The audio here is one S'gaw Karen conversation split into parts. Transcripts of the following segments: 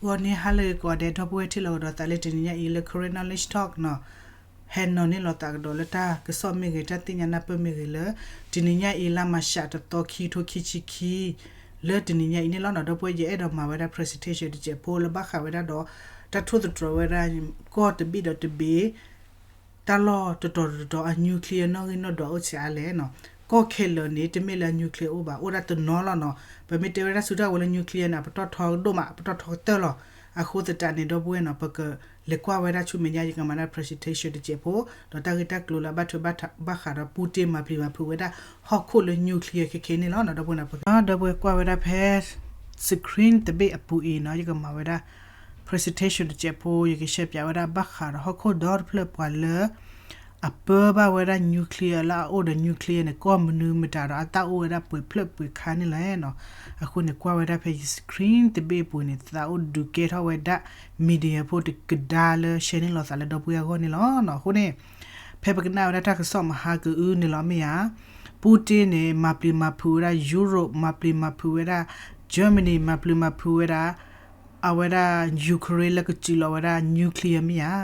ဂီၤနံၤဟါလၢအဂ့ၤကိးဂၤဒဲး ဒီပုၢ်ဝဲၢ်ထံၣ်လိာ်ကဒီးသးလၢတနံၤညါအံၤလၢ Karen Knowledge Talk နီၤ, ဟဲနီၤန့ၢ်လိာ်သးကဒီးလၢတၢ်ကစီၣ်မ့ၢ်ဂ့ၤ တၢ်သ့ၣ်ညါနၢ်ပၢၢ်မ့ၢ်ဂ့ၤလၢ တနံၤညါအံၤ လါမၤရှးတသီ ခံကထိခံဆံခံ လၢတနံၤညါအံၤန့ၣ်လီၤနီၤ. ဒီပုၢ်ဝဲၢ် ယအဲၣ်ဒိးမၤဝဲဒၣ် presentation တစဲးဖိလၢဘၣ်ဃးဝဲဒၣ်ဒီး တၢ်ထိၣ်သတြီၤဝဲဒၣ် ကီၢ်တဘ့ၣ်ဒီးတဘ့ၣ် တၢ်လီၢ်တတီၤတတီၤအ nuclear နီၣ်ဂံၢ်နီၣ်ဒွးအိၣ်ဆံးအါလဲၣ်နီၤ. ကီၢ်ခဲလၢာ်န့ၣ် တမ့ၢ်လၢအ nuclear အိၣ်ဘၣ်, အိၣ်ဒၣ်တနီၤလီၤနီၤ. ပမ့ၢ်တဲဝဲဒၣ်ဆူတၢ်ဝဲလၢ nuclear န့ၣ် အပတီၢ်ထီကဒိၣ်မး အပတီၢ်ထီကတၢၢ်လီၤ. အဃိသတးန့ၣ် ဒီပုၢ်ဝဲၢ်နီၤ ပကလဲၤကွၢ်ဝဲဒၣ်ဆူမဲာ်ညါ ယကမၤဒၣ် presentation တစဲးဖိ ဒီးတၢ်ဂ့ၢ်တၢ်ကျိၤလၢအဘၣ်ထွဲဘၣ်ဃးဒီး Putin မၤပျံၤမၤဖုးဝဲဒၣ် ဟီၣ်ခိၣ်လၢ nuclear ခဲခဲန့ၣ်လီၤနီၤ. ဒီပုၢ်ဝဲၢ်နီၤ ပက ဒီပုၢ်ဝဲၢ်ကွၢ်ဝဲဒၣ်ဖဲ screen တဘ့ၣ်အပူၤအံၤနီၤ ယကမၤဝဲဒၣ် presentation တစဲးဖိ ယကရှဲပၠးဝဲဒၣ်ဘၣ်ဃးဒီး ဟီၣ်ခိၣ်ဒီတဖျၢၣ်ပှၤလၢ အပၢဘၣ်ဝဲဒၣ် nuclear လၢအအိၣ်ဒီး nuclear န့ၣ် ကီၢ်မနုၤမတၤဒီး အတၢ်အိၣ်ဝဲဒၣ်ပှဲၤဖျၢၣ်ပှဲၤခါန့ၣ်လဲၣ်နီၤ. အဃိန့ၣ် ကွၢ်ဝဲဒၣ်ဖဲယ screen တဘ့ၣ်အပူၤန့ၣ် သးအိၣ်ဒုးကဲထီၣ်ဝဲဒၣ် media ဖိတကဒါလၢ share န့ၢ်လိာ်သးလၢဒီပုၢ်ဝဲၢ်အဂီၢ်န့ၣ်လီၤနီၤ. အဃိန့ၣ် ဖဲပကနၣ်ဝဲဒၣ်တၢ်ကစီၣ်မဟါကအုန့ၣ်လီၤမ့ၢ်ဧါ. Putin န့ၣ် မၤပျံၤမၤဖုးဝဲဒၣ် Europe မၤပျံၤမၤဖုးဝဲဒၣ် Germany မၤပျံၤမၤဖုးဝဲဒၣ် အဝဲဒၣ် Ukraine လၢကစူးလီၤဝဲဒၣ် nuclear မ့ၢ်ဧါ.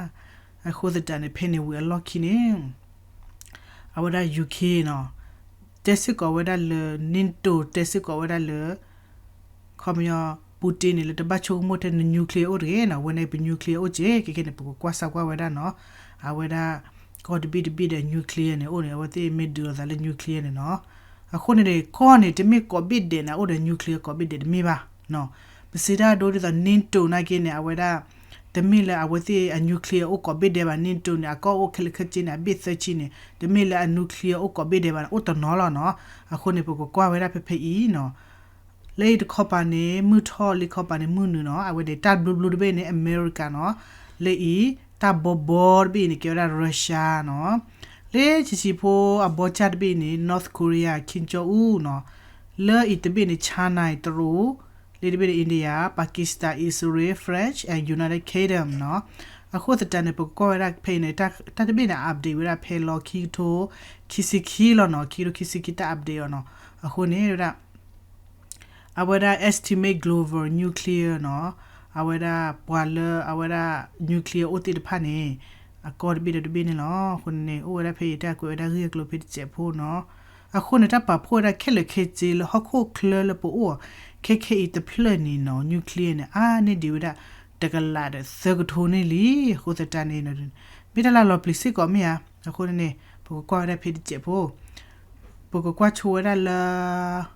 အဃိသတးန့ၣ် ဖဲန့ၣ်ဝံၤအလီၢ်ခံန့ၣ် အဝဲဒၣ် UK နီၤ တဲစ့ၢ်ကီးဝဲဒၣ်လၢ NATO တဲစ့ၢ်ကီးဝဲဒၣ်လၢ ခီပညီ Putin န့ၣ် လၢတဘၣ်ဆိကမိၣ်ထဲန nuclear အိၣ်တဂ့ၤနီၤ, ဝဲန့ၣ်ပ nuclear အိၣ်က့ၤ ခဲခဲန့ၣ် ပကကွၢ်စၢ်ကွၢ်ဝဲဒၣ်နီၤ. အဝဲဒၣ် ကီၢ်တဘ့ၣ်တဘ့ၣ်ဒီး nuclear န့ၣ်အိၣ်န့ၣ် အဝဲသ့ၣ်မ့ၢ်ဒုးလိာ်သးလၢ nuclear န့ၣ်နီၤ. အဃိန့ၣ်န့ၣ် ကီၢ်န့ၣ် တမ့ၢ်ကိးဘ့ၣ်ဒဲးန့ၣ် အအိၣ်ဒီး nuclear ကိးဘ့ၣ်ဒဲးတမ့ၢ်ဘၣ်နီၤ. ပစံးတၢ်ဒိဒ်သိး NATO နာ်က့န့ၣ် အဝဲဒၣ် တမ့ၢ်လၢအဝဲသ့ၣ်အ nuclear အိၣ်ကိးဘ့ၣ်ဒဲးဘၣ်, NATO န့ၣ် အကီၢ်အိၣ်ခဲလၢာ်ခဲဆ့န့ၣ် အဘ့ၣ်သၢဆံန့ၣ် တမ့ၢ်လၢအ nuclear အိၣ်ကိးဘ့ၣ်ဒဲးဘၣ်န့ၣ် အိၣ်တနီၤလီၤနီၤ. အဃိန့ၣ် ပကကွၢ်ဝဲဒၣ်ဖဲဖဲအံၤနီၤ. လၢအံၤတခီပၤန့ၣ် မုၢ်ထီၣ်လံခီပၤန့ၣ် မုၢ်နုာ်နီၤ, အဝဲန့ၣ် တၢ်ဘျုးဘျုးတဘ့ၣ်န့ၣ် အမဲရကၤနီၤ. လၢအံၤ တၢ်ဘီဘီတဘ့ၣ်အံၤန့ၣ် ကဲဝဲဒၣ် Russia နီၤ. လၢဆံးဆံးဖိအဘီစၢ်တဘ့ၣ်အံၤန့ၣ် North Korea Kim Jong Un နီၤ. လၢအံၤတဘ့ၣ်န့ၣ် China တရူး, လၢတဘ့ၣ်န့ၣ် India, Pakistan, Israel, France and United Kingdom နီၤ. အဃိသတးန့ၣ် ပကကွၢ်ဝဲဒၣ်ဖဲအံၤန့ၣ် တၢ်တဘ့ၣ်န့ၣ် update ဝဲဒၣ်ဖဲလီၤခံကထိ ခံဆံခံလီၤနီၤ, ခံကထိခံဆံခံတၢ် update အီၤနီၤ. အဃိန့ၣ်ဝဲဒၣ် အဝဲဒၣ် estimate global nuclear နီၤ, အဝဲဒၣ်ပှၤလၢအဝဲဒၣ် nuclear အိၣ်သ့ၣ်တဖၣ်န့ၣ် အကီၢ်တဘ့ၣ်ဒီးတဘ့ၣ်န့ၣ်လီၤ. အဃိန့ၣ်န့ၣ် အိၣ်ဝဲဒၣ်ဖဲအံၤ တၢ်ကွဲးဝဲဒၣ်ဂ့ၢ်အကျိၤဖဲတစဲးဖိနီၤ. အဃိန့ၣ် တၢ်ပာ်ဖှိၣ်ဝဲဒၣ်ခဲလၢာ်ခဲဆ့လၢဟီၣ်ခိၣ်ချၢလၢပအိၣ် ခဲခဲအံၤတဖျၢၣ်န့ၣ်နီၤ nuclear န့ၣ် အါန့ၢ်ဒံးဝဲဒၣ် တကလးဒီးသၢကထိန့ၣ်လံ. အဃိသတးန့ၣ် မ့ၢ်တၢ်လၢလီၤပျံၤစ့ၢ်ကီးမ့ၢ်ဧါ. အဃိန့ၣ်န့ၣ် ပကကွၢ်ဝဲဒၣ်ဖဲတစဲးဖိ ပကကွၢ်ဆိဝဲဒၣ်လၢ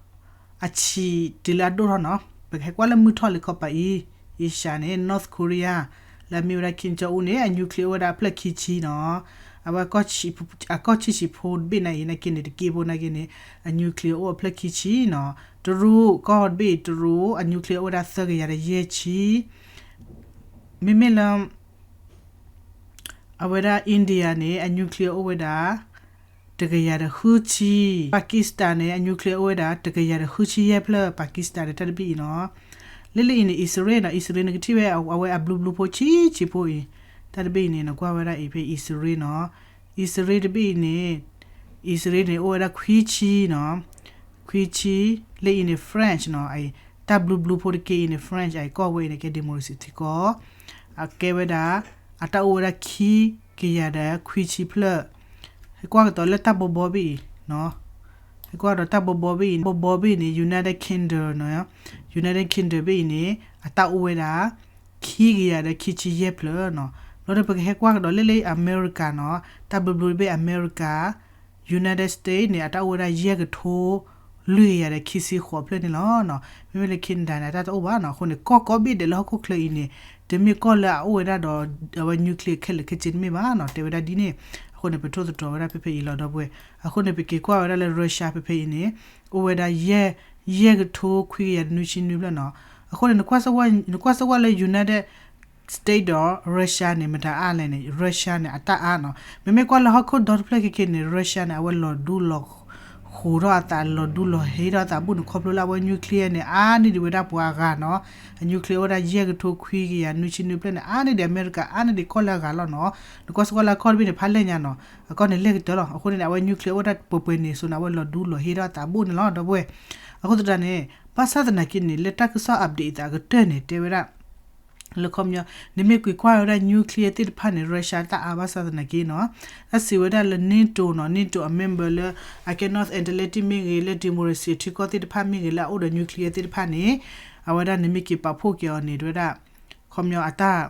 အဆံးတုၤလၢအဒိၣ်ထီၣ်နီၤ. ပကဟဲကွၢ်လၢမုၢ်ထီၣ်လံခီပၤအံၤ Asia န့ၣ် North Korea လၢအမ့ၢ်ဝဲဒၣ် Kim Jong Un န့ၣ် အ nuclear အိၣ်ဝဲဒၣ်အဖျၢၣ်ခံဆံနီၤ. အဝဲ အကီၢ်ဆံးဆံးဖိတဘ့ၣ်န့ၣ်အံၤ နာ်က့န့ၣ် တက့ဖိနာ်က့န့ၣ် အ nuclear အိၣ်အဖျၢၣ်ခံဆံနီၤ. တရူး ကီၢ်တဘ့ၣ်အံၤ တရူး အ nuclear အိၣ်ဝဲဒၣ်သၢကယၤဒီးယဲၢ်ဆံ မ့မ့ၢ်လၢ အဝဲဒၣ် India န့ၣ် အ nuclear အိၣ်ဝဲဒၣ် တကယၤဒီးဃုဆံ, Pakistan န့ၣ် အ nuclear အိၣ်ဝဲဒၣ် တကယၤဒီးဃုဆံယဲၢ်ဖျၢၣ် Pakistan န့ၣ် တၢ်တဘ့ၣ်အံၤနီၤ. လၢလၢအံၤန့ၣ် Israel နီၤ, Israel နကထံၣ်ဝဲ အဝဲအဘျုးဘျုးဖိဆံးဆံးဖိအံၤ တၢ်တဘ့ၣ်အံၤန့ၣ် နကွၢ်ဝဲဒၣ်အံၤဖဲ Israel နီၤ. Israel တဘ့ၣ်အံၤန့ၣ် Israel န့ၣ် အိၣ်ဝဲဒၣ်ခွံဆံနီၤ, ခွံဆံ, လၢအံၤန့ၣ် France နီၤ, တၢ်ဘျုးဘျုးဖိတက့ၢ်အံၤန့ၣ် France အံၤကီၢ်ဝဲအံၤန့ၣ် ကဲ democracy ထံကီၢ် အကဲဝဲဒၣ် အတၢ်အိၣ်ဝဲဒၣ်ခံကယၤဒီးခွံဆံဖျၢၣ်, ဟဲကွၢ်ကဒီးလၢတၢ်ဘီဘီဘ့ၣ်အံၤ, ဟဲကွၢ်ဒီးတၢ်ဘီဘီဘ့ၣ်အံၤ, ဘီဘီဘ့ၣ်န့ၣ် United Kingdom နီၤ, United Kingdom ဘ့ၣ်အံၤန့ၣ် အတၢ်အိၣ်ဝဲဒၣ် ခံကယၤဒီးခံဆံယဲၢ်ဖျၢၣ်နီၤ. ဘျီဒီးပကဟဲကွၢ်ကဒီးလၢလၢ America နီၤ, တၢ်ဘျုးဘျုးတဘ့ၣ် America, United States န့ၣ် အတၢ်အိၣ်ဝဲဒၣ်ယဲၢ်ကထိ လွံၢ်ကယၤဒီးခံဆံဃိးဖျၢၣ်န့ၣ်လီၤ. မ့မ့ၢ်လၢ Canada န့ၣ် အတၢ်တအိၣ်ဘၣ်နီၤ. အဃိန့ၣ် ကီၢ်ကိးဘ့ၣ်ဒဲးလၢဟီၣ်ခိၣ်ချၢအံၤန့ၣ် တမ့ၢ်ကီၢ်လၢအအိၣ်ဝဲဒၣ်ဒီး အဝဲ nuclear ခဲလၢာ်ခဲဆ့တမ့ၢ်ဘၣ်နီၤ, တဲဝဲဒၣ်ဒ်န့ၣ်. အဃိန့ၣ် ပထိၣ်သတြီၤဝဲဒၣ်ဖဲဖဲအံၤလီၤ ဒီပုၢ်ဝဲၢ်. အဃိန့ၣ် ပက့ၤကွၢ်ဝဲဒၣ်လၢ Russia ဖဲဖဲအံၤန့ၣ် အိၣ်ဝဲဒၣ်ယဲၢ်, ယဲၢ်ကထိခွံကယၤနွံဆံနွံဖျၢၣ်နီၤ. အဃိန့ၣ် နကွၢ်စၢၢ်ဝဲလၢ United States ဒီး Russia န့ၣ် မတၤအါလဲၣ်န့ၣ် Russia န့ၣ် အတၢ်အါနီၤ. မ့မ့ၢ်ကွၢ်လၢဟီၣ်ခိၣ်ဒီတဖျၢၣ်ခဲခဲန့ၣ် Russia န့ၣ် အဝဲလီၤဒူလီၤဃိၤထီၣ်အသး လီၤဒူလီၤဟ့ထီၣ်အသးဘူၣ်န့ၣ် ခီဖျိလၢအဝဲ nuclear န့ၣ် အါန့ၢ်ဒံးဝဲဒၣ်ပှၤအဂၤနီၤ. အ nuclear အိၣ်ဝဲဒၣ်ယဲၢ်ကထိခွံကယၤနွံဆံနွံဖျၢၣ်န့ၣ် အါန့ၢ်ဒံးအမဲရကၤ အါန့ၢ်ဒံးကီၢ်လၢအဂၤလီၤနီၤ. နကွၢ်စၢၢ်ကွၢ်လၢကီၢ်တဘ့ၣ်န့ၣ် ဖးလဲၢ်ညါနီၤ, အကီၢ်န့ၣ်လဲၢ်ကတၢၢ်လီၤ. အဃိန့ၣ် အဝဲ nuclear အိၣ်ဝဲဒၣ်ပှဲၤပှဲၤန့ၣ် ဆိန့ၣ် အဝဲလီၤဒူလီၤဟ့ထီၣ်အသးဘူၣ်န့ၣ်လီၤ ဒီပုၢ်ဝဲၢ်. အဃိသတးန့ၣ် ဘၣ်ဆၣ်သနာ်က့န့ၣ် လၢတၢ်ကစီၣ် update အသးကတၢၢ်န့ၣ် တဲဝဲဒၣ် လၢခီပညီ နမ့ၢ်ကွၢ်ကွၢ်ဝဲဒၣ် nuclear သ့ၣ်တဖၣ်န့ၣ် Russia တၢ်အါဘၣ်ဆၣ်သနာ်က့နီၤ, တၢ်စံးဝဲဒၣ်လၢ NATO နီၤ, NATO အ member လၢ အကဲ North Atlantic မ့ၢ်ဂ့ၤ, လၢ democracy ထံကီၢ်သ့ၣ်တဖၣ်မ့ၢ်ဂ့ၤ လၢအအိၣ်ဒီး nuclear သ့ၣ်တဖၣ်န့ၣ် အဝဲဒၣ်နမ့ၢ်က့ၤပာ်ဖှိၣ်က့ၤအီၤန့ၣ် တဝဲဒၣ် ခီပညီအတၢ်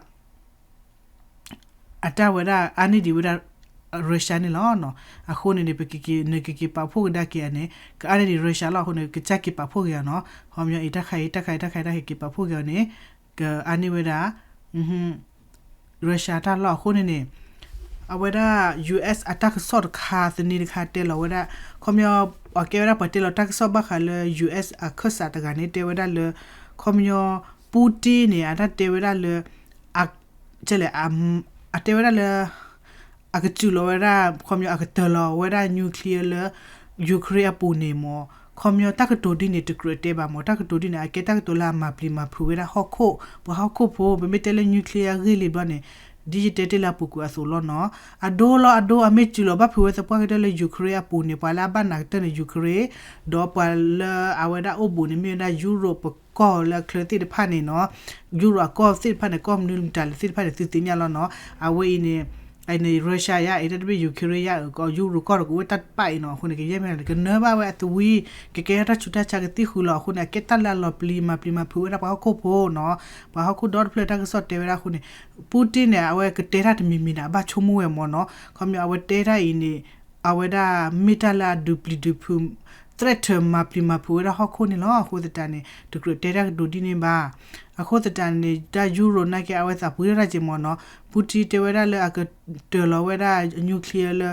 အတၢ်ဝဲဒၣ်အါန့ၢ်ဒံးဝဲဒၣ် Russia န့ၣ်လီၤ. အဃိန့ၣ်န့ၣ် ပကက့ၤ နကက့ၤပာ်ဖှိၣ်ကဒါက့ၤဧါန့ၣ် ကအါန့ၢ်ဒံး Russia လီၤ. အဃိန့ၣ် ကစၢ်က့ၤပာ်ဖှိၣ်က့ၤအီၤနီၤ. ခီပညီအံၤတၢ်ခါအံၤ တၢ်ခါအံၤ တၢ်ခါအံၤ တၢ်ခါအံၤ က့ၤပာ်ဖှိၣ်က့ၤအီၤန့ၣ် ကအါန့ၢ်ဝဲဒၣ် Russia တၢ်လီၢ်အဃိန့ၣ်န့ၣ် အဝဲဒၣ် US အတၢ်ကစီၣ်တခါသန့တခါတဲလီၤဝဲဒၣ် ခီပညီ အကဲဝဲဒၣ်ပှၤတဲလီၤတၢ်ကစီၣ်ဘၣ်ဃးလၢ US အခၢၣ်စးတဂၤန့ၣ် တဲဝဲဒၣ်လၢ ခီပညီ Putin န့ၣ် အတၢ်တဲဝဲဒၣ်လၢ ကလဲၣ် အတဲဝဲဒၣ်လၢ အကစူးလီၤဝဲဒၣ် ခီပညီအကတၢၢ်လီၤဝဲဒၣ် nuclear လၢ Ukraine အပူၤန့ၣ်မ့ၢ် ခီပညီတၢ်ကတိၤဒ်န့ၣ် တကြၢးတဲဘၣ်မ့ၢ် တၢ်ကတိၤဒ်န့ၣ် အကဲတၢ်ကတိၤလၢအမၤပျံၤမၤဖုးဝဲဒၣ်ဟီၣ်ခိၣ် ပှၤဟီၣ်ခိၣ်ဖိ ပမ့ၢ်တဲလၢ nuclear အဂ့ၢ်လံဘျီန့ၣ် ဒ်ယတဲတ့ၢ်လၢအပူၤကွံာ်အသိးလီၤနီၤ အဒိလီၤအဒိ အမ့ၢ်စူးလီၤဘၣ်ဖုးဝဲသပှၢ်ကတၢၢ်လၢ Ukraine အပူၤန့ၣ် ပှၤလၢအဘၣ်နးကတၢၢ်န့ၣ် Ukraine ဒီးပှၤလၢအဝဲဒၣ်အိၣ်ဘူးန့ၣ် မ့ၢ်ဝဲဒၣ် Europe ကီၢ်လၢအချၢသ့ၣ်တဖၣ်န့ၣ်နီၤ Europe အကီၢ်သ့ၣ်တဖၣ်န့ၣ် ကီၢ်မနုၤမတၤလဲၣ်သ့ၣ်တဖၣ်န့ၣ် သုသ့ၣ်ညါလီၤနီၤ အဝဲအံၤန့ၣ် အန့ၣ် Russia ယါ အံၤတၢ်တဘ့ၣ် Ukraine ယါ အကီၢ် Europe ကီၢ်တကဝဲတၢ်တပၣ်အံၤနီၤ အဃိန့ၣ် ကယဲၢ်မ့ၢ်န့ၣ် ကနၢဘၣ်ဝဲအသဝံ ကကဲထီၣ်တၢ်ဆူးတၢ်ဆါကသံၣ်ဃုာ်လီၤ အဃိန့ၣ် အကဲတၢ်လၢအလီၤပျံၤမၤပျံၤမၤဖုးဝဲဒၣ်ပှၤဟီၣ်ခိၣ်ဖိနီၤ ပှၤဟီၣ်ခိၣ်ဒီတဖျၢၣ်တၢ်ကစီၣ်တဲဝဲဒၣ်အဃိန့ၣ် Putin န့ၣ် အဝဲကတဲတၢ်တမံၤမံၤန့ၣ် အဘၣ်ဆိကမိၣ်ဝဲမ့ၢ်နီၤ ခီပညီအဝဲတဲတၢ်အံၤန့ၣ် အဝဲဒၣ်မ့ၢ်တၢ်လၢအဒုးပျံၤဒုးဖုး threat မၤပျံၤမၤဖုးဝဲဒၣ်ဟီၣ်ခိၣ်န့ၣ်လီၤ အဃိသတးန့ၣ် တကြၢးတဲတၢ်ကတိၤဒ်န့ၣ်ဘၣ် အဃိသတးန့ၣ် တၢ် Europe နာ်က့ အဝဲသးပှ့ၤထီၣ်တၢ်က့ၤမ့ၢ်နီၤ Putin တဲဝဲဒၣ်လၢအကတၢၢ်လီၤဝဲဒၣ် nuclear လၢ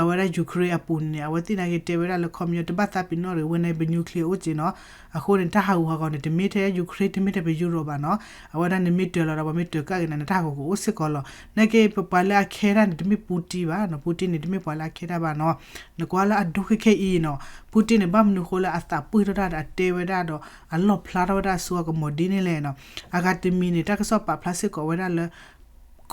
အဝဲဒၣ် Ukraine အပူၤန့ၣ် အဝဲသ့ၣ်နာ်က့ တဲဝဲဒၣ်လၢခီပညီတဘၣ်သးပ့ၤနီၣ်ရံၣ် ဝဲန့ၣ်ပ nuclear အိၣ်က့ၤနီၤ အဃိန့ၣ် တၢ်ဟးဂူာ်ဟးဂီၤန့ၣ် တမ့ၢ်ထဲ Ukraine တမ့ၢ်ထဲပ Europe ဘၣ်နီၤ အဝဲဒၣ်နမ့ၢ်တၢၢ်လီၤဒီး ပှၤမ့ၢ်တၢၢ်ကၣ်က့ၤနၤ နတၢ်ဟးဂီၤကအိၣ်စ့ၢ်ကီးလီၤ နာ်က့ ပပှၤလၢအခဲတၢ်န့ၣ် တမ့ၢ် Putin ဘၣ်နီၤ Putin န့ၣ် တမ့ၢ်ပှၤလၢအခဲတၢ်ဘၣ်နီၤ နကွၢ်လၢအဒိခဲခဲအံၤနီၤ Putin န့ၣ် ဘၣ်မနုၤအဃိလၢအသးပှ့ၤထီၣ်တၢ်ဒီးအတဲဝဲဒၣ်ဒီး အလီၣ်ဖျါထီၣ်ဝဲဒၣ်အစိအကမီၤဒ်န့ၣ်လဲၣ်နီၤ အဂၤတမံၤန့ၣ် တၢ်ကစီၣ်ပာ်ဖျါစ့ၢ်ကီးဝဲဒၣ်လၢ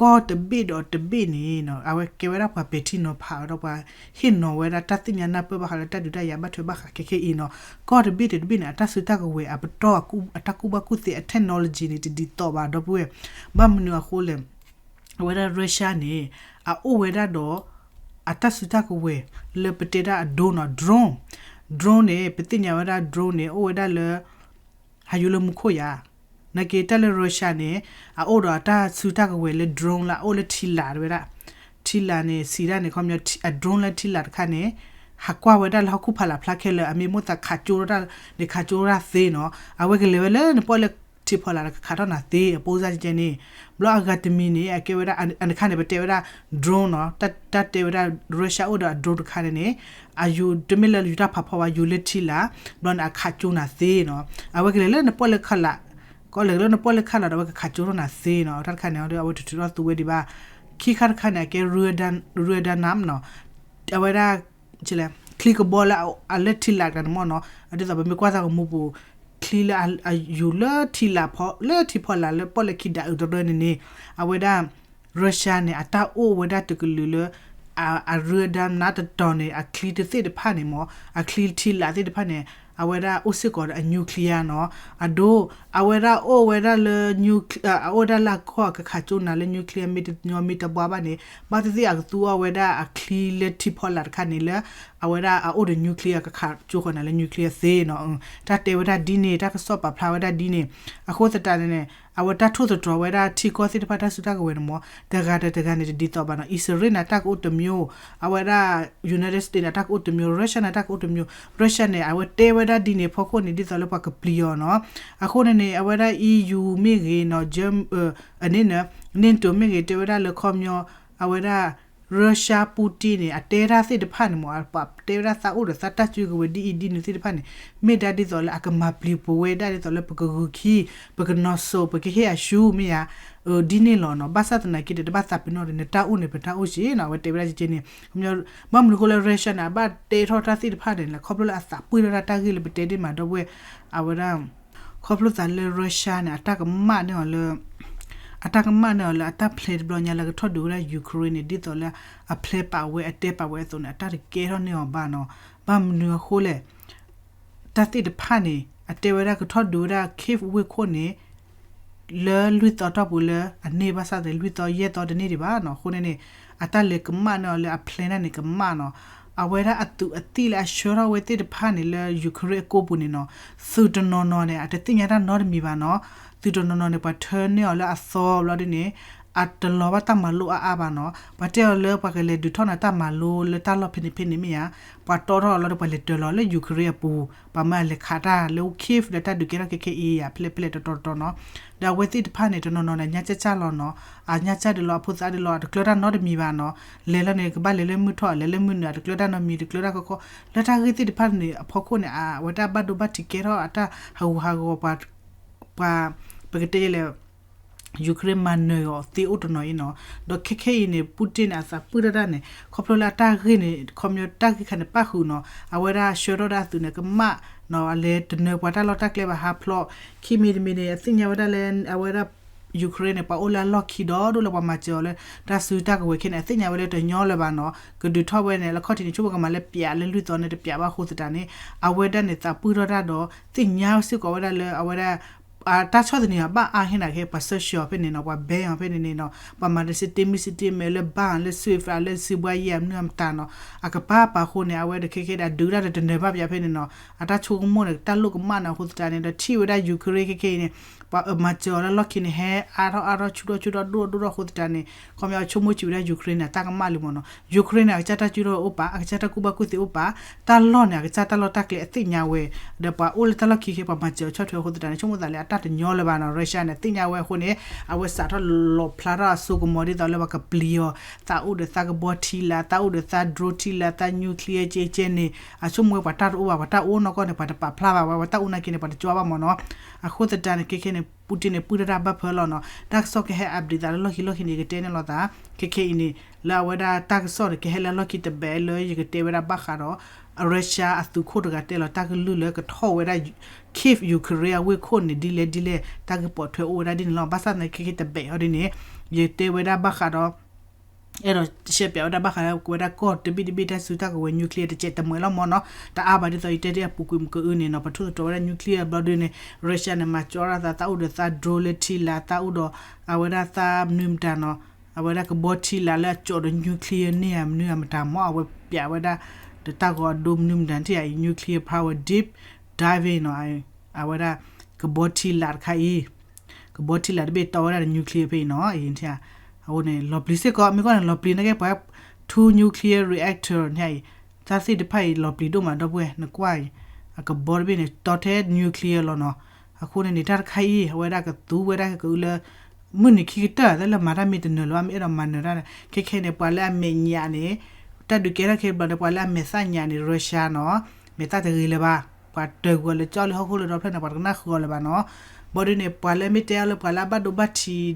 ကီၢ်တဘ့ၣ်ဒီးတဘ့ၣ်န့ၣ်နီၤ အဝဲကဲဝဲဒၣ်ပှၤပဲာ်ထံနီၤဖးဝဲဒီးပှၤဟ့ၣ်နီၤဝဲဒၣ်တၢ်သ့ၣ်ညါနၢ်ပၢၢ်ဘၣ်ဃးလၢတၢ်ဒုးတၢ်ယၤဘၣ်ထွဲဘၣ်ဃးခဲခဲအံၤနီၤ ကီၢ်တဘ့ၣ်ဒီးတဘ့ၣ်န့ၣ် အတၢ်စုတၢ်ကဝဲၤအပတီၢ်အတၢ်ကူၣ်ဘၣ်ကူၣ်သ့အ technology န့ၣ် တဒ်သိးဘၣ် ဒီပုၢ်ဝဲၢ် ဘၣ်မနုၤအဃိလဲၣ် အဝဲဒၣ် Russia န့ၣ် အအိၣ်ဝဲဒၣ်ဒီး အတၢ်စုတၢ်ကဝဲၤလၢပတဲဒၣ်အ drone နီၤ drone drone န့ၣ် ပသ့ၣ်ညါဝဲဒၣ် drone န့ၣ် အိၣ်ဝဲဒၣ်လၢ ဟးယိလၢမူခိၣ်ယါ နာ်က့တၢ်လၢ Russia န့ၣ် အအိၣ်ဒီးအတၢ်စုတၢ်ကဝဲၤလၢ drone လၢအအိၣ်လၢထံလာ်တဝဲဒၣ် ထံလာ်န့ၣ် စံးဒၣ်န့ၣ် ခီပညီ အ drone လၢထံလာ်တခါန့ၣ် ဟးကွၢ်ဝဲဒၣ်လၢဟီၣ်ခိၣ်ဖးလာ်ဖျါခဲလၢာ် အမ့ၢ်မိၣ်သးခးကၠိထီၣ်တၢ်န့ၣ် ခးကၠိထီၣ်တၢ်သ့နီၤ အဝဲကလဲၤဝဲလၢနပီၣ်လဲၣ်ထံဖီလာ်ဒီးကခးထီၣ်နၤသ့ အပိစၢ်ကဲန့ၣ် ဘျီအဂၤတမံၤန့ၣ် အကဲဝဲဒၣ် အနခါန့ၣ် ပတဲဝဲဒၣ် drone နီၤ တၢ်တဲဝဲဒၣ် Russia အိၣ်ဒီးအ drone တခါန့ၣ်န့ၣ် အယူၤတမ့ၢ်လၢယူၤတၢ်ဖးဖီဘၣ် ယူၤလၢထံလာ် ဘျီန့ၣ် အခးကၠိနၤသ့နီၤ အဝဲကလဲၤလၢနပီၣ်လဲၣ်ခးလာ် ကလဲၤလၢနပီၣ်လဲၣ်ခးလာ်ဒီး အဝဲကခးကၠိထီၣ်နၤသ့နီၤ တၢ်တခါန့ၣ် အဝဲတထုးထီၣ်သူဝဲဒံးဘၣ် ခံခါတခါန့ၣ် အကဲ radar radar နီၤ အဝဲဒၣ် ချံကဘီလၢအလၢထံလာ်တဂၤန့ၣ်မ့ၢ်နီၤ ဒ်သိးပမ့ၢ်ကွၢ်သးကမူပူၤ ချံလၢအယူၤလၢထံလာ်ဖီ လၢထံဖီလာ်လၢပီၣ်လဲၣ်ခံဒးအုးတရၢန့ၣ်န့ၣ် အဝဲဒၣ် Russia န့ၣ် အတၢ်အိၣ်ဝဲဒၣ်တကလုာ်လၢ အ radar နါတတီၤန့ၣ် အချံတသ့ၣ်တဖၣ်န့ၣ်မ့ၢ် အချံထံလာ်သ့ၣ်တဖၣ်န့ၣ် အဝဲဒၣ်အိၣ်စ့ၢ်ကီးဒီးအ nuclear နီၤ အဒိ အဝဲဒၣ်အိၣ်ဝဲဒၣ်လၢ အအိၣ်ဝဲဒၣ်လၢအကီၢ်ကခးကၠိနၤလၢ nuclear မ့ၢ်တညီမ့ၢ်တဘှါဘၣ်န့ၣ် ဘၣ်သ့ၣ်သ့ၣ်အကသူအီၤဝဲဒၣ်အချံလၢထံဖီလာ်တခါန့ၣ်လၢ အဝဲဒၣ်အအိၣ်ဒီး nuclear ကခးကၠိဃီၤနၤလၢ nuclear သ့နီၤ တၢ်တဲဝဲဒၣ်ဒ်န့ၣ် တၢ်ကစီၣ်ပာ်ဖျါဝဲဒၣ်ဒ်န့ၣ် အဃိသတးန့ၣ်န့ၣ် အဝဲတၢ်ထိၣ်သတြီၤဝဲဒၣ်ထံကီၢ်သ့ၣ်တဖၣ်တၢ်စုတၢ်ကဝဲၤန့ၣ်မ့ၢ် တဂၤဒီးတဂၤန့ၣ်တဒ်သိးဘၣ်နီၤ အံၣ်စရ့လးန့ၣ် အတၢ်ကအိၣ်တမျိုး အဝဲဒၣ် United States န့ၣ် အတၢ်ကအိၣ်တမျိုး Russia န့ၣ် အတၢ်ကအိၣ်တမျိုး Russia န့ၣ် အဝဲတဲဝဲဒၣ်ဒ်န့ၣ် ဖီခိၣ်န့ၣ် ဒ်သိးလၢပှၤကပျံၤအီၤနီၤ အဃိန့ၣ်န့ၣ် အဝဲဒၣ် EU မ့ၢ်ဂ့ၤနီၤ အန့ၣ် NATO မ့ၢ်ဂ့ၤ တဲဝဲဒၣ်လၢခီပညီ အဝဲဒၣ် Russia Putin န့ၣ် အတဲတၢ်သ့ၣ်တဖၣ်န့ၣ်မ့ၢ် ပတဲဝဲဒၣ်သးအိၣ်ဒီးသးတၢ်စုကဝဲၤဒ်အံၤဒ်နုၤသ့ၣ်တဖၣ်န့ၣ် မ့ၢ်ဒၣ်ဒ်သိးလၢအကမၤပျံၤပဝဲဒၣ်ဒ်သိးလၢပကဂုာ်ခံ ပကနီၤစိၤ ပကဟ့ၣ်အရှူမ့ၢ်ယါ ဒ်န့ၣ်လီၤနီၤ ဘၣ်ဆၣ်သနာ်က့ဒီး တဘၣ်သးပ့ၤနီၣ်ဒီး နတၢ်အိၣ်န့ၣ် ပတၢ်အိၣ်စ့ၢ်နီၤ အဝဲတဲဝဲဒၣ်ကဲန့ၣ် ဘၣ်မနုၤအဃိလၢ Russia န့ၣ် အဘၣ်တဲထီၣ်တၢ်သ့ၣ်တဖၣ်န့ၣ် ခီဖျိလၢအသးပှ့ၤထီၣ်တၢ်တၢ်ဂ့ၢ်လၢပတဲဒ်မးဒီပုၢ်ဝဲၢ် အဝဲဒၣ် ခီဖျိသးလၢ Russia န့ၣ် အတၢ်ကမၣ်န့ၢ်အီၤလၢ အတၢ်ကမၣ်န့ၢ်အီၤလၢအတၢ်ဖျဲးတဘျီညါလၢကထီၣ်ဒုးဝဲဒၣ် Ukraine န့ၣ် ဒ်သိးလၢအဖျဲးပာ်ဝဲအတဲပာ်ဝဲအသိးန့ၣ် အတၢ်တကဲထီၣ်န့ၢ်အီၤဘၣ်နီၤ ဘၣ်မနုၤအဃိလဲၣ် တၢ်သ့ၣ်တဖၣ်န့ၣ် အတဲဝဲဒၣ်ကထီၣ်ဒုးဝဲဒၣ် Kyiv ဝ့ၢ်ခိၣ်န့ၣ် လၢလွံၢ်သီတီၢ်ပူၤလၢအန့ၢ်ဘၣ်ဆၣ်သနာ်က့ လွံၢ်သီယဲၢ်သီတန့ၢ်ဒံးဘၣ်နီၤ. အဃိန့ၣ်န့ၣ် အတၢ်လဲၤကမၣ်န့ၢ်အီၤလၢအ plan န့ၣ်ကမၣ်နီၤ. အဝဲဒၣ်အသုးအသံၣ်လၢအဆှၢထီၣ်ဝဲသ့ၣ်တဖၣ်န့ၣ် လၢ Ukraine အကိၢ်ပူၤန့ၣ်နီၤ, သုးတနီၤနီၤန့ၣ် အတသ့ၣ်ညါတၢ်နီတမံၤဘၣ်နီၤ. သုးတနီၤနီၤန့ၣ် ပှၤထၢန့ၢ်အီၤလၢအသီဘျီဒ်န့ၣ် အတလီၤဘၣ်တၢ်မၤလိအါအါဘၣ်နီၤ. ပှၤတဲအီၤလၢပှၤကလဲၤဒုးထီၣ်န့ၢ်တၢ်မၤလိလၢတၢ်လီၢ်ဖဲန့ၣ်ဖဲန့ၣ်မ့ၢ်ဧါ, ပှၤတီထီၣ်အီၤလီၤဒီး ပှၤလဲၤတၢၤလီၤလၢ Ukraine အပူၤ, ပှၤမၢအလဲၤခးတၢ်လၢ Kyiv ဒီးတၢ်ဒုးကဲထီၣ်ခဲခဲအံၤယၤ ဖဲလဲၣ်ဖဲလဲၣ်တတီၤတတီၤနီၤ. ဒီးအဝဲသ့ၣ်တဖၣ်န့ၣ် တနီၤနီၤန့ၣ် အညါကၢ်ကၢ်လီၤနီၤ, အညါကၢ်ဒၣ်လီၤ အဖိသၣ်ဒၣ်လီၤ အတကျၢၤတၢ်နီတမံၤဘၣ်နီၤ. လဲၤလီၤန့ၣ် ကဘၣ်လဲၤလၢမုၢ်ထီၣ် လဲၤလၢမုၢ်နုာ် အတကျၢၤတၢ်နီတမံၤ တကျၢၤတၢ်ခီခီ လၢတၢ်ဂ့ၢ်သ့ၣ်တဖၣ်န့ၣ်အဖီခိၣ်န့ၣ် အဝဲတၢ်ဘၣ်ဒိဘၣ်ထံးကဲထီၣ်အတၢ်ဟးဂူာ်ဟးဂီၤ ပှၤ ပကတဲလဲၣ် Ukraine မၤနၢၤအီၤသ့အိၣ်တနီၤအံၤနီၤ. ဒီးခဲခဲအံၤန့ၣ် Putin န့ၣ် အသးပှၢ်ထီၣ်တၢ်န့ၣ် ခီဖျိလၢအတၢ်ဂ့ၢ်န့ၣ် ခီပညီတၢ်ဂ့ၢ်ခါန့ၣ်ပၣ်ဃုာ်နီၤ, အဝဲဒၣ်ဆှၢထီၣ်ဒၣ်အသုးန့ၣ် ကမၣ်နီၤ, အလဲၤတနၢၤပှၤတၢ်လီၢ်တၢ်ကျဲဘၣ်ဟးဖျိး, ခံမံၤတမံၤန့ၣ် အသ့ၣ်ညါဝဲဒၣ်လၢ အဝဲဒၣ် Ukraine န့ၣ် ပှၤအိၣ်လၢအလီၢ်ခံဒီး ဒိၣ်လၢပှၤမၤစၢၤအီၤလၢ တၢ်စုတၢ်ကဝဲၤခဲန့ၣ် အသ့ၣ်ညါဝဲလၢတညီလၢၤဘၣ်နီၤ, ကဒုးထီၣ်ဝဲန့ၣ် လၢခီၣ်ထံးန့ၣ် ဆိကမိၣ်ကမၤလၢပျးလၢလွံၢ်သီန့ၣ် တပျးဘၣ်အဃိသတးန့ၣ် အဝဲဒၣ်န့ၣ် သးပှၢ်ထီၣ်တၢ်ဒီး သ့ၣ်ညါစ့ၢ်ကီးဝဲဒၣ်လၢအဝဲဒၣ် တၢ်ဆီၣ်သနံးအဘၣ်အါဟ့ၣ်နၤခဲ ပှၤ search အီၤဖဲန့ၣ်နီၤ, ပှၤ ban အီၤဖဲန့ၣ်န့ၣ်နီၤ, ပှၤမၤတစံးတ့မုၢ်စံးတ့မဲာ်လၢ ban လၢ SWIFT လၢစုဘှါယဲၢ်အမနုၤအမတၤနီၤ, အကပၤပာ်အဃိန့ၣ် အဝဲဒၣ်ခဲခဲဒၣ်ဒုးတၢ်ဒီးတနၢၤဘၣ်ပျးဖဲန့ၣ်နီၤ, အတၢ်ဆိကမိၣ်န့ၣ် တၢ်လိၣ်ကမၣ်န့ၣ်အဃိသတးန့ၣ်ဒီး ထံၣ်ဝဲဒၣ် Ukraine ခဲခဲအံၤန့ၣ် ပှၤမၤစၢၤအီၤလၢလီၢ်ခံန့ၣ် ဟဲအါထီၣ်အါထီၣ်ဆူၣ်ထီၣ်ဆူၣ်ထီၣ်ဒိၣ်ထီၣ်ဒိၣ်ထီၣ်အဃိသတးန့ၣ် ခီပညီအဆိကမိၣ်ဆံးဝဲဒၣ် Ukraine န့ၣ် အတၢ်ကမၣ်လံမ့ၢ်နီၤ, Ukraine န့ၣ် အကစၢ်တၢ်စုထီၣ်အိၣ်ပာ် အကစၢ်တၢ်ကူၣ်ဘၣ်ကူၣ်သ့အိၣ်ပာ်, တၢ်လီၢ်န့ၣ် အကစၢ်တၢ်လီၢ်တၢ်ကျဲအသ့ၣ်ညါဝဲ, ဒီးပှၤအိၣ်လၢတၢ်လီၢ်ခံခဲ ပှၤမၤစၢၤအီၤဆီၣ်ထွဲအဃိသတးန့ၣ် ဆိကမိၣ်သးလၢအတၢ်တညီလၢၤဘၣ်နီၤ, Russia န့ၣ် သ့ၣ်ညါဝဲအဃိန့ၣ် အဝဲစးထီၣ်လီၤဖျါထီၣ်အစိကမီၤဒ်သိးလၢပှၤကပျံၤအီၤ သးအိၣ်ဒီးသးကဘီထံလာ် သးအိၣ်ဒီးသး drone ထံလာ် သး nuclear ကဲကဲန့ၣ် အဆိကမိၣ်ဝဲပှၤတၢ်တအိၣ်ဘၣ် ပှၤတၢ်အိၣ်နီၢ်ကီၢ်န့ၣ် ပှၤတပာ်ဖျါဘၣ်ဝဲ ပှၤတၢ်အိၣ်နာ်က့န့ၣ် ပှၤတကၠီဘၣ်မ့ၢ်နီၤ, အဃိသတးန့ၣ် ခဲခဲန့ၣ် Putin န့ၣ် ပှၢ်တၢ်တၢ်ဘၣ်ဖၢလီၤနီၤ, တၢ်ကစီၣ်ကဟဲ update သးလၢလီၢ်ခံလီၢ်ခံန့ၣ် ယကတဲန့ၣ်လီၤသး, ခဲခဲအံၤန့ၣ် လၢအဝဲဒၣ်တၢ်ကစီၣ်န့ၣ် ကဟဲလၢလီၢ်ခံတဘ့ၣ်လၢယကတဲဝဲဒၣ်ဘၣ်ဃးဒီး Russia အသုးခိၣ်တဂၤတဲလီၤတၢ်ကလုၢ်လၢကထီၣ်ဝဲဒၣ် Kyiv Ukraine အဝ့ၢ်ခိၣ်န့ၣ် ဒ်လဲၣ်ဒ်လဲၣ် တၢ်ဂ့ၢ်ပိာ်ထွဲအိၣ်ဝဲဒၣ်ဒ်န့ၣ်လီၤ, ဘၣ်ဆၣ်သနာ်က့ခဲခဲတဘ့ၣ်အီၤဒ်န့ၣ် ယတဲဝဲဒၣ်ဘၣ်ဃးဒီး အဲၣ်ဒိးရှဲပၠးဝဲဒၣ်ဘၣ်ဃးလၢ ကဝဲဒၣ်ကီၢ်တဘ့ၣ်တဘ့ၣ်တၢ်စုတၢ်ကဝဲၤ nuclear တစဲးတမှဲၤလီၤမ့ၢ်နီၤ, တအါဘၣ်ဒ်သိးယတဲတ့ၢ်အပူၤကွံာ်မုၢ်ကအုန့ၣ်နီၤ, ပထိၣ်သတြီၤဝဲဒၣ် nuclear ဘျီဒ်န့ၣ် Russia န့ၣ် မၤကၠီရၣ်သး သးအိၣ်ဒီးသး drone လၢထံလာ် သးအိၣ်ဒီး အဝဲဒၣ်သးမနုၤမတၤနီၤ, အဝဲဒၣ်ကဘီထံလာ်လၢအကၠီဒီး nuclear န့ၢ်ဧါမနုၤဧါမတၤမ့ၢ် အဝဲပၠးဝဲဒၣ် ဒီးတၢ်ဂီၤအဒိမနုၤမတၤထံၣ်ဧါအံၤ nuclear power deep diving နီၤ, အဝဲဒၣ် ကဘီထံလာ်တခါအံၤ ကဘီထံလာ်တဘ့ၣ်တီဝဲဒၣ်ဒီး nuclear ဖဲအံၤနီၤ, အံၤထံၣ်ဧါ, အဃိန့ၣ် လီၤပျံၤစ့ၢ်ကီး မ့ၢ်ကွၢ်န့ၣ် လီၤပျံၤနာ်က့ ပှၤ two nuclear reactor န့ၣ်အံၤ တၢ်သ့ၣ်တဖၣ်အံၤ လီၤပျံၤဒိၣ်မးဒီပုၢ်ဝဲၢ် နကွၢ်အံၤ အကဘီတဘ့ၣ်န့ၣ် တီထဲ nuclear လီၤနီၤ, အဃိန့ၣ်န့ၣ် တၢ်တခါအံၤ အဝဲဒၣ်ကသူ ဝဲဒၣ်ကကအုလၢ မုၢ်နံၤခံကတၢၢ် တၢ်လၢမၤတၢ်မ့ၢ်တနၢၤလၢၤဘၣ် မ့ၢ်အဲၣ်ဒိးမၤနၢၤတၢ်န့ၣ် ခဲခဲန့ၣ် ပှၤလၢအမဲာ်ညါန့ၣ် တၢ်ဒုးကဲထီၣ်ခဲဘျီန့ၣ် ပှၤလၢအမဲာ်သၣ်ညါန့ၣ် Russia နီၤ, မဲာ်သၣ်တဂ့ၤလၢၤဘၣ်, ပှၤတၢၢ်ကွံာ်အီၤလၢကၠီလံဟီၣ်ခိၣ်လၢဒီဖျၢၣ်န့ၣ် ပှၤတကနၣ်ဃုာ်အီၤလၢၤဘၣ်နီၤ, ဘီဒ်န့ၣ် ပှၤလၢမ့ၢ်တဲအီၤလၢပှၤလၢအဘၣ်ဒိဘၣ်ထံးဒီး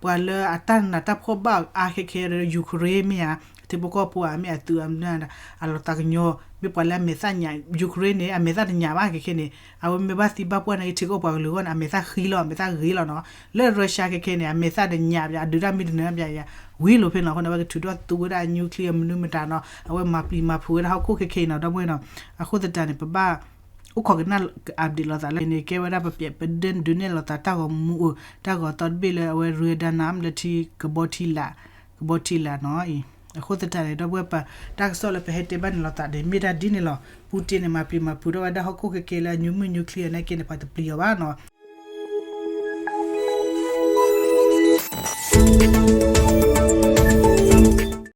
ပှၤလၢအတၢ်နးတၢ်ဖှီၣ်ဘၣ်အါခဲခဲဒီး Ukraine မ့ၢ်ဧါ, ထံဖိကီၢ်ဖိဧါ မ့ၢ်အသုးအမနုၤ အလီၤသးကညီၤ မ့ၢ်ပှၤလၢအမဲာ်သၣ်ညါ Ukraine န့ၣ် အမဲာ်သၣ်တညါဘၣ်ခဲခဲန့ၣ် အဝဲမ့ၢ်ဘၣ်သံဘၣ်ပှၢ်န့ၣ် ထံကီၢ်ပှၤကလုာ်အဂီၢ်န့ၣ် အမဲာ်သၣ်ဃံလီၤ အမဲာ်သၣ်ဂ့ၤလီၤနီၤ, လၢ Russia ခဲခဲန့ၣ် အမဲာ်သၣ်တညါပၠး အဒုးတၢ်မ့ၢ်တနၢၤပၠးယၤ ဝံၤလိာ်ဖဲနီၤ, အဃိန့ၣ် အဝဲကထုးထီၣ်သူဝဲဒၣ် nuclear မနုၤမတၤနီၤ, အဝဲမၤပျံၤမၤဖုးဝဲဒၣ်ဟီၣ်ခိၣ်ခဲခဲအံၤနီၤ ဒီပုၢ်ဝဲၢ်နီၤ, အဃိသတးန့ၣ် ပဘၣ် အိၣ်ခိးကနၣ် update လိာ်သးလၢန့ၣ် ကဲဝဲဒၣ်ပပျဲးပဒဲဒုးနဲၣ်လိာ်သးတၢ်ဂီၤမူအိၣ် တၢ်ဂီၤသီတဘ့ၣ်လၢအဝဲရ့ဒၣ်နၤလၢထံကဘီထံလာ် ကဘီထံလာ်နီၤအံၤ, အဃိသတးန့ၣ် ဒီပုၢ်ဝဲၢ်ပၢ် တၢ်ကစီၣ်လၢပဟဲတဲဘၣ်န့ၣ်လိာ်သးန့ၣ် မ့ၢ်တၢ်ဒ်န့ၣ်လီၤ, Putin န့ၣ် မၤပျံၤမၤဖုးထီၣ်ဝဲဒၣ်ဟီၣ်ခိၣ်ခဲခဲလၢအညူမုၢ် nuclear နာ်က့န့ၣ် ပှၤတပျံၤအီၤဘၣ်နီၤ